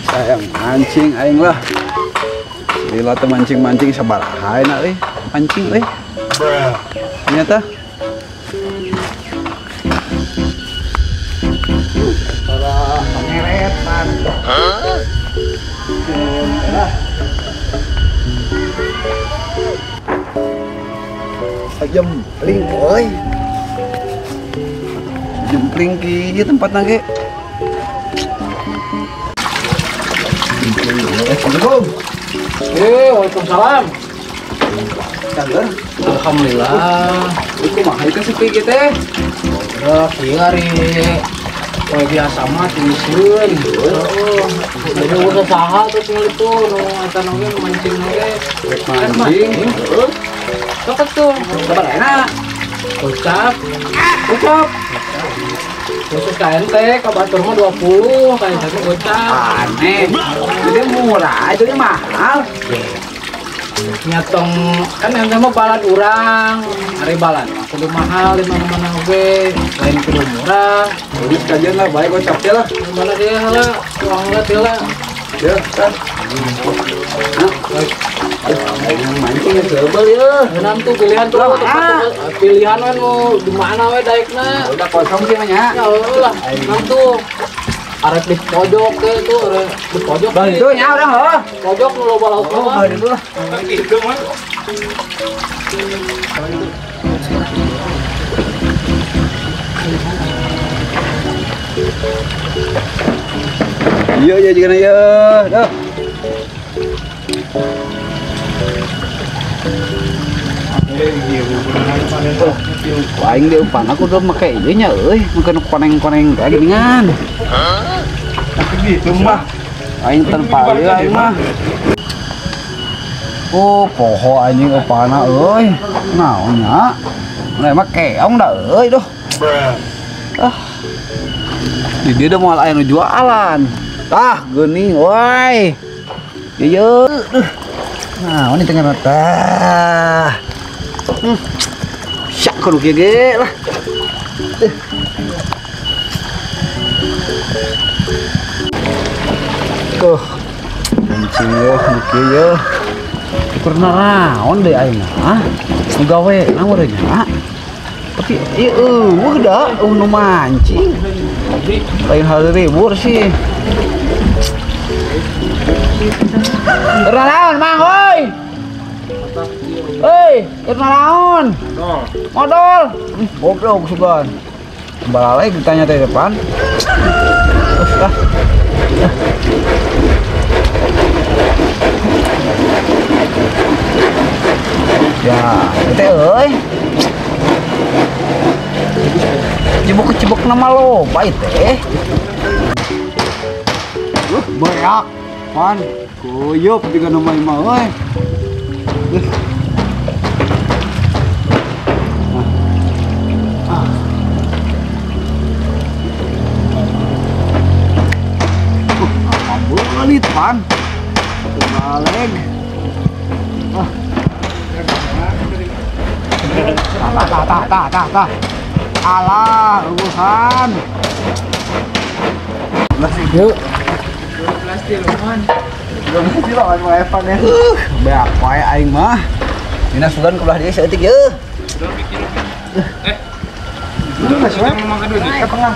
Sayang mancing aing lah. Lila teh mancing-mancing sabaraha enak euy. Mancing euy. Ternyata para pangeretan. Hah? Jempling euy. Jempling kieu tempatna ge. Assalamualaikum. Waalaikumsalam. Kabar? Alhamdulillah. Ieu kumaha ieu sepi kieu teh? Udah kieu ari poe biasa mah tiiseun. Heeh. Jadi udah saha tuh tinggal itu nu eta nu ge mancing ge. Mancing. Heeh. Sok tuh. Sabar enak. Gocap. Gocap. Khusus KNT, ka batur mah 20, KNT mah gocap. Aneh. Jadi murah, jadi mahal. Nyatong kan ente mah balad urang, ari balad mah kudu mahal di mana-mana oge, lain kudu murah. Jadi sekalian lah, baik gocap teh lah. Mana dia heula, uang heula teh lah. Ya, kan. Mancing ya sebel ya. Ngeunang tuh pilihan tuh tempat pilihan we nu di mana we daekna. Udah kosong sih mah nya. Ya lah, nang tuh arek di pojok teh tuh, arek di pojok. Tuh nya urang heuh. Pojok nu loba lauk mah. Oh, dulu lah. Itu mah. Iya iya jigana ieu. Duh. Aing di umpan aku udah make ieu nya euy, make nu koneng-koneng teh geuningan. Tapi gitu mah. Aing tanpa ieu aing mah. Oh, poho anjing upana euy. Naon nya? Nah, mah keong da euy duh. Ah. Di dia udah moal aya nu jualan. Tah, geuning woi. Ieu. Nah, ini tengah tah. Syak kudu kieu ge lah. Tuh. Mancing eueuh nu kieu yeuh. Ukur naraon deui aing mah. Nu gawe naon deui nya. Tapi ieu eueuh da eueuh nu mancing. Lain hal ribur sih. Naon mang euy. Euy, keur naraon? Modal. Goblok sugan. Balalai ditanya teh depan. Terus lah. Ya, teh euy. Cibuk-cibuk nama loba ieu teh. Beak. Pan, kuyup juga nama imah euy. Belit pan, terbalik. Ah, tah tah tah tah tah. Alah, urusan. Yuk. 12 kiloan. 12 kilo aing mah Evan ya. Beak wae aing mah. Dina sugan ke belah dieu saeutik yeuh. Ke tengah.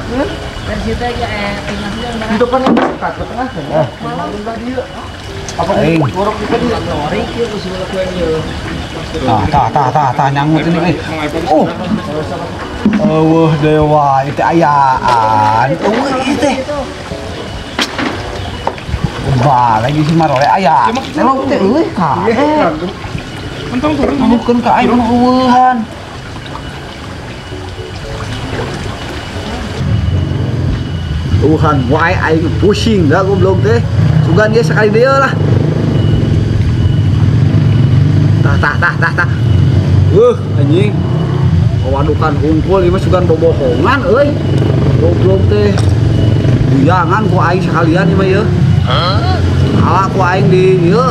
Itu kan ke tengah. Apa gorok itu di tah tah tah tah nyangut ini. Oh. Eueuh dewa itu ayaan. Eueuh ieu teh. Bah, lagi si marole aya. Nelong teh eueuh ka. Entong turun bukan ka aing mah eueuhan. Eueuhan wae aing pusing da goblok teh. Sugan ge sekali deui lah. Tah tah tah tah tah. Anjing. Wadukan hungkul ieu mah sugan bobohongan euy. Goblok teh. Buyangan ku aing sekalian ieu mah ieu. Alah ku aing di ieu.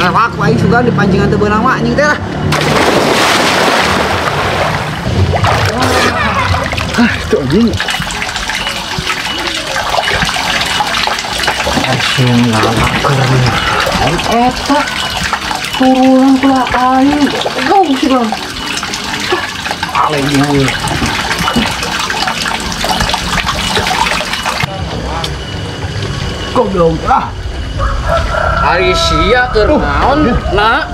Rewak ku aing sugan di pancingan teu beunang mah anjing teh lah. Ah, itu anjing. Sing keur naon eta turunan kula aing. Goblok sih bang. Paling ieu. Goblok ah. Ari sia keur naon? Na.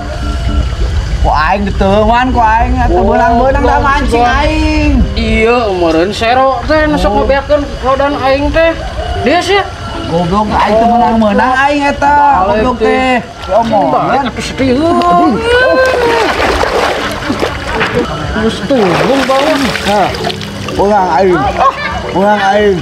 Ku aing diteuman ku aing eta beunang-beunang da mancing aing. Iya, meureun sero teh nu sok ngobeakeun rodan aing teh. Dia sih goblok aing teu meunang-meunang aing eta. Goblok teh. Diomongan atuh sedih. Geus turun bawa. Hah. Urang aing. Urang aing.